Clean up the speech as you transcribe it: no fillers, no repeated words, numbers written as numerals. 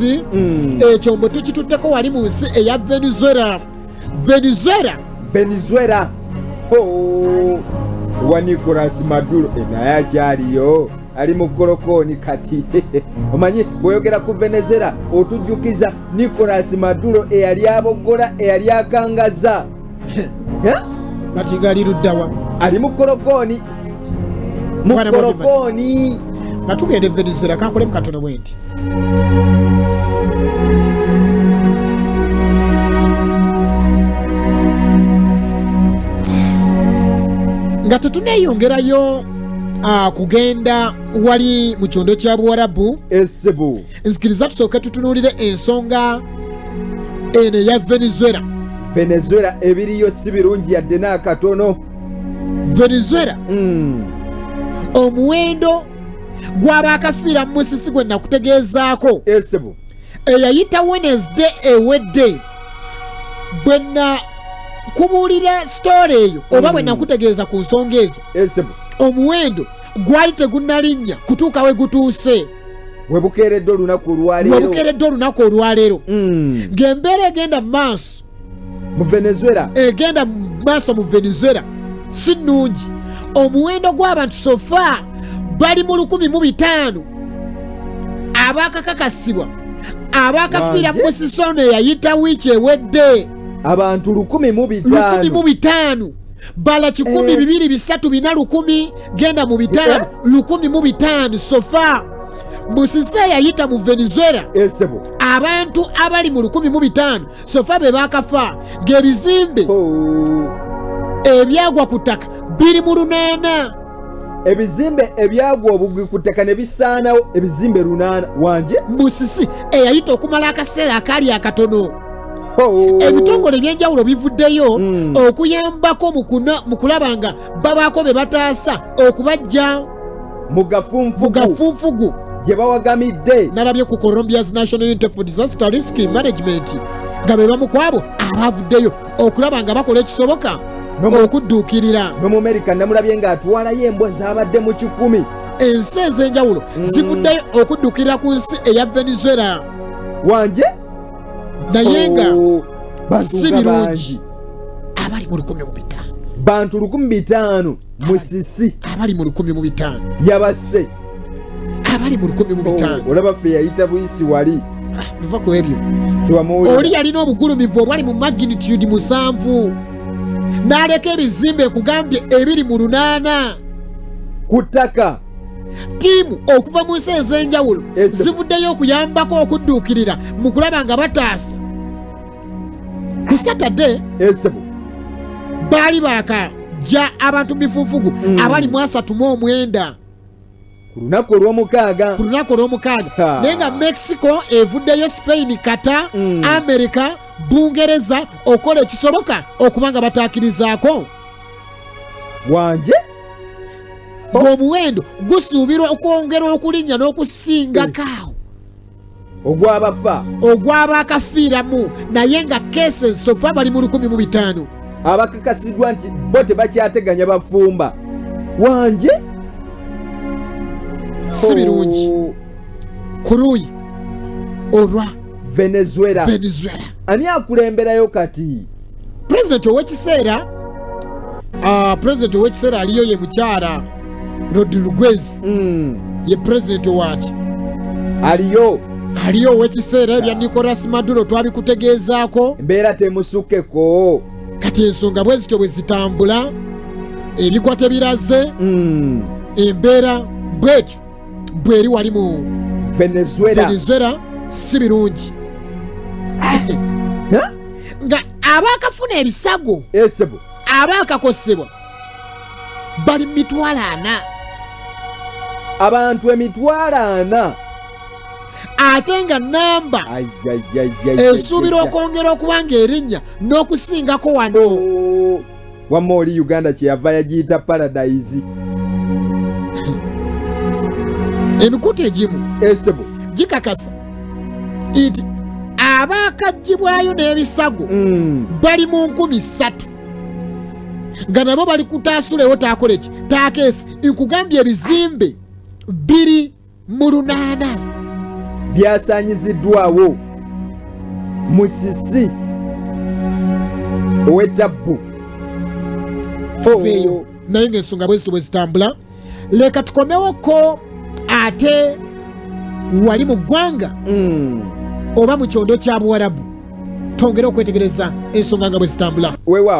Musisi ekyombo tukitutteko wali mu nsi eya Venezuela. Venezuela, Venezuela. Oh, wa Nicolas Maduro naye akyaliyo, ali mu kolokooni kati. Omanyi bw'oyogera ku Venezuela otujjukiza Nicolas Maduro eyali aboggola, eyali akangaza. Kati ngali luddawa? Ali mu kolokooni, mu Mwana mwami. kolokooni. Nga tugenda e Venezuela, kankolemu katono bwe nti. Nga tetuneeyongerayo kugenda wali mu kyondo kya Buwarabu, Esebu. nzikiriza tusooke tutunuulire ensonga eno eya Venezuela. Venezuela ebiriyo si birungi yadde n'akatono. Venezuela, omuwendo gw'abaakafiira mu musisi gwe nakutegeezaako Esebu. eyayita Wednesday ewedde, bwe nakubuulira sitoola eyo oba bwe nakutegeeza ku nsonga ezo, Esebu. omuwendo gwali tegunnalinnya kutuuka we gutuuse. We bukeeredde olunaku olwaleero. Webukeeredde olunaku olwaleero, ng'embeera egenda mu maaso mu Venezuela, egenda mu maaso mu Venezuela si nnungi. Omuwendo gw'abantu so far bali mu 1,005 abakakakasibwa abakafiira mu Wange. musisi ono eyayita wiiki ewedde. Abantu lukumi mu 1,005 bitaano. Bala 100, 2, 3, 4, 1000, genda mu 500, 1,005 so far musisi eyayita mu Venezuela. Esebo. Abantu abali mu 1,005 so far be bakafa, ng'ebizimbe Oh. ebyagwa ku ttaka biri mu 8. Ebizimbe ebyagwa obugwi ku ttaka ne bisaanawo, ebizimbe 8, wanje. Musisi eyayita okumala akaseera akaali akatono. Oh. Ebitongole ebyenjawulo bivuddeyo okuyambako mu kulaba nga babaako be bataasa okubajja mu mu gafunfugu gafunfugu gye bawagamidde. Nalabye ku Colombia's National Unity for Disaster Risk Management nga be bamu ku abo abavuddeyo okulaba nga bakola ekisoboka okudduukirira. N'Omumerika namulabye ng'atwalayo embwa zaabadde mu 100. Ensi ez'enjawulo zivuddeyo okuddukirira ku nsi eya Venezuela. Wanje. Naye nga Oh, bantu si nga birungi. bangi. Abali mu 1,005. Bantu 1,005 musisi. Abali mu 1,005. Yabasse. Abali mu 1,005. Oh, olaba ffe yayita buyisi wali. Biva ku ebyo. Tewamuwulira. Oli yalina obugulumivu obwali mu magnitude 7 n'aleka ebizimbe ekugambye ebiri mu 8 ku ttaka. Ttiimu okuva mu nsi ez'enjawulo zivuddeyo okuyambako okudduukirira mu kulaba nga bataasa. Ku Satadde Esebo. baali baakajja abantu mifunfugu abali mu 39. Ku lunaku olw'omukaaga. Ku lunaku olw'omukaaga. Ha. Naye nga Mexico evuddeyo, Spain, kata America, Bungereza okola ekisoboka okuba nga bataakirizaako. Wanje. Ng'omuwendo gusuubirwa okwongera okulinnya n'okusingako awo. Ogw'abafa. Ogw'abakafiiramu, naye nga cases so far bali mu 1,005. Abakakasiddwa nti bo tebakyateganya bafumba, wanje. Si birungi Oh, ku luuyi olwa Venezuela. Venezuela. Ani akulemberayo kati? Pulezidenti ow'ekiseera, pulezidenti ow'ekiseera aliyo ye mukyala Rodriguez. Ye pulezidenti waaki? Aliyo. Aliyo ow'ekiseera. Ebya Nicolas Maduro twabikutegeezaako. Embeera temusukkeko. Kati ensonga bwe zityo bwe zitambula, ebigwa tebiraze. Embeera bwetyo bweri wali mu Venezuela. Venezuela, si birungi. Ha? Nga abaakafuna ebisago, Esebo. abaakakosebwa bali mu 40,000. Abantu 40,000. Ate nga namba esuubira okwongera okuba ng'erinnya n'okusingako wano. Oh, wamma oli Uganda kyeyava yagiyita paradise. Emikutu egimu Esebo. gikakasa nti abaakaggyibwayo n'ebisago bali mu 3,000, nga nabo bali kutaasulewo taakola eki taakeesi. Nkugambye ebizimbe biri mu 8. Byasaanyiziddwawo musisi ow'ettabbu. Tuveeyo. Naye ngaensonga bwe zito bwe zitambula, leka tukomewoko ate wali mu ggwanga oba mu kyondo kya Buwarabu, twongere okwetegereza ensonga nga bwe zitambula. Weewaawo.